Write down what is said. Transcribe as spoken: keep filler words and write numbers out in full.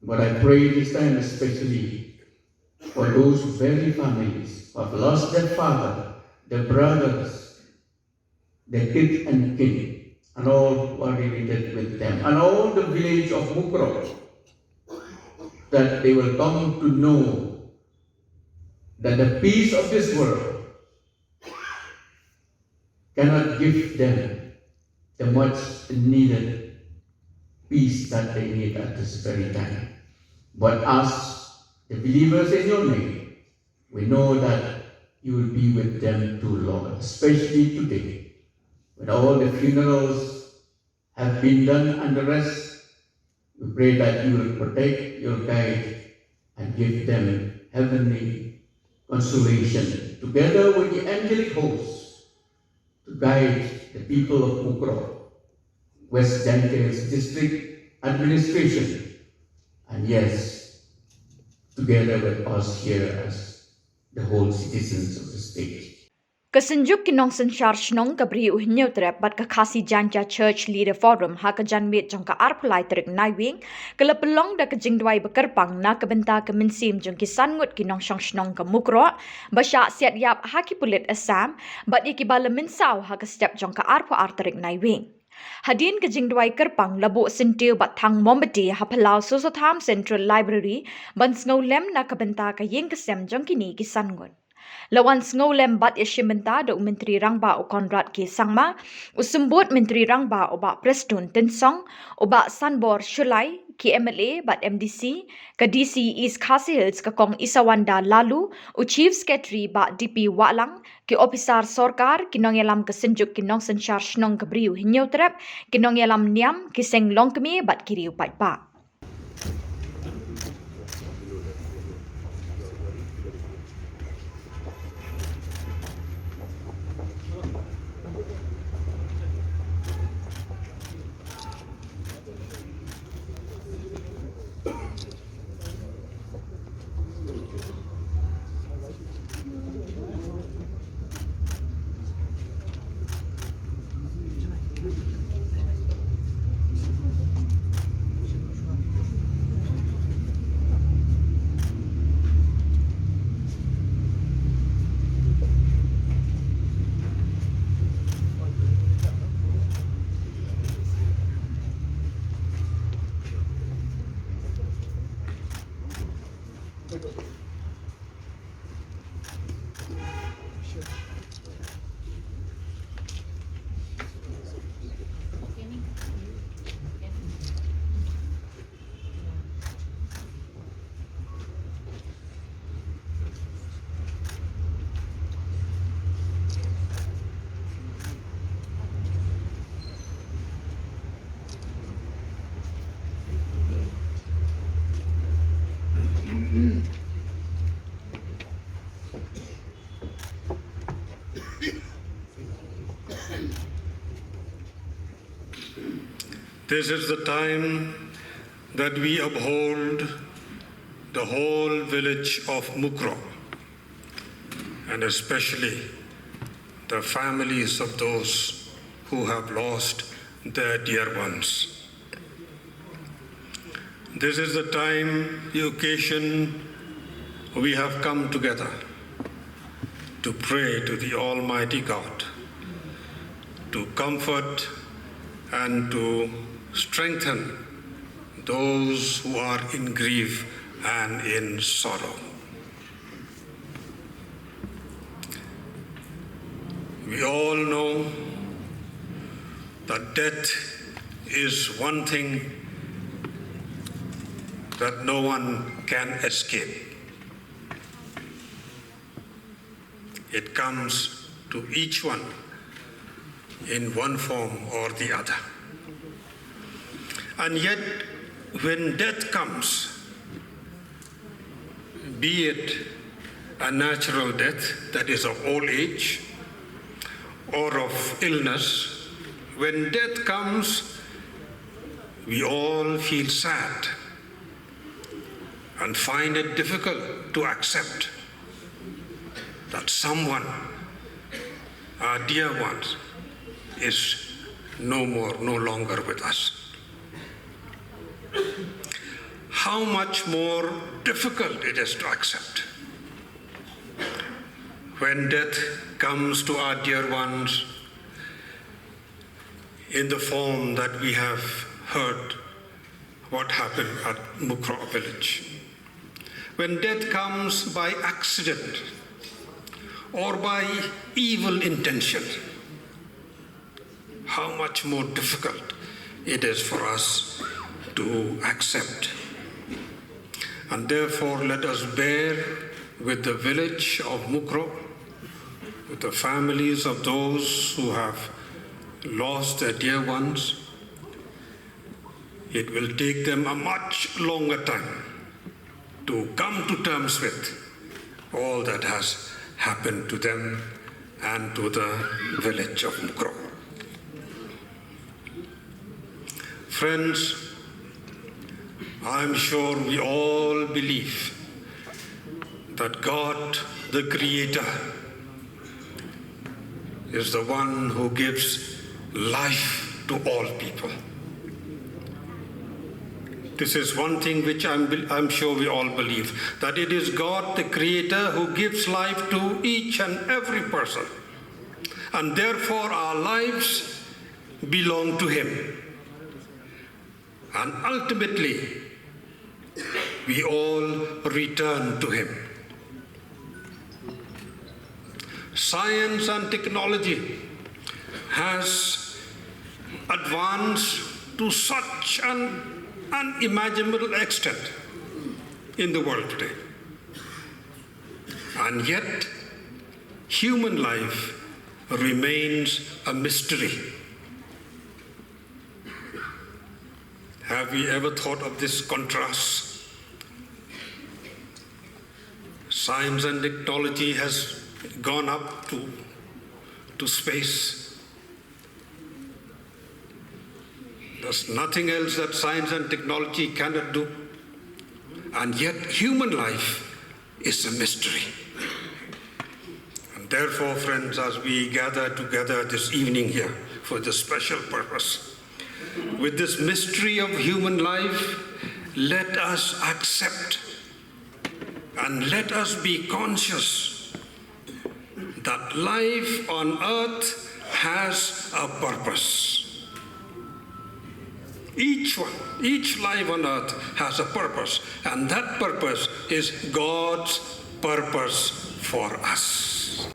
But I pray this time especially for those very families who have lost their father, their brothers, their kith and kin, and all who are related with them, and all the village of Mukroh, that they will come to know that the peace of this world cannot give them the much needed peace that they need at this very time. But as the believers in your name, we know that you will be with them too, Lord, especially today, when all the funerals have been done and the rest. We pray that you will protect, you'll guide, and give them heavenly consolation, together with the angelic hosts, to guide the people of Mukroh, West Jaintia Hills District Administration, and yes, together with us here as the whole citizens of the state. Ka Synjuk ki Nongsynshar Shnong ka Bri u Hynñiewtrep bad ka Khasi Jaintia Church Leader Forum ha ka janmiet jong ka arphew lai tarik Naiwieng ka la pynlong da ka jingduwai ba kyrpang na ka bynta ka mynsiem jong ki san ngut ki nongshong shnong ka Mukroh ba shah siat ïap ha ki pulit Assam bad ïa kiba la mynsaw ha ka step jong ka arphew ar tarik Naiwieng. Hadien ka jingduwai kyrpang la buh syntiew bad thang mombati ha phyllaw Sosotham Central Library ban sngewlem na ka bynta ka ïing ka sem jong kine ki san ngut. La wan sngewlem bad ïashim bynta da u Myntri Rangbah u Conrad K Sangma, u Symbud Myntri Rangbah u Bah Prestone Tynsong, u Bah Sanbor Shullai, ki M L A bad M D C, ka D C East Khasi Hills ka Kong Isawanda Laloo, u Chief Secretary Bah D P Wahlang, ki ophisar sorkar, ki nongïalam ka Synjuk ki Nongsynshar Shnong ka Bri u Hynñiewtrep, ki nongïalam niam, ki seng longkmie bad ki riew paidbah. This is the time that we uphold the whole village of Mukroh, and especially the families of those who have lost their dear ones. This is the time, the occasion we have come together to pray to the Almighty God, to comfort and to strengthen those who are in grief and in sorrow. We all know that death is one thing that no one can escape. It comes to each one in one form or the other. And yet, when death comes, be it a natural death, that is of old age, or of illness, when death comes, we all feel sad and find it difficult to accept that someone, our dear ones, is no more, no longer with us. how much more difficult it is to accept when death comes to our dear ones in the form that we have heard what happened at Mukroh village. When death comes by accident or by evil intention, how much more difficult it is for us to accept. And therefore, let us bear with the village of Mukroh, with the families of those who have lost their dear ones. It will take them a much longer time to come to terms with all that has happened to them and to the village of Mukroh. Friends, I'm sure we all believe that God, the Creator, is the one who gives life to all people. This is one thing which I'm, I'm sure we all believe, that it is God, the Creator, who gives life to each and every person. And therefore, our lives belong to Him. And ultimately, we all return to Him. Science and technology has advanced to such an unimaginable extent in the world today. And yet, human life remains a mystery. Have we ever thought of this contrast? Science and technology has gone up to, to space. There's nothing else that science and technology cannot do. And yet, human life is a mystery. And therefore, friends, as we gather together this evening here for this special purpose, with this mystery of human life, let us accept and let us be conscious that life on earth has a purpose. Each one, each life on earth has a purpose, and that purpose is God's purpose for us.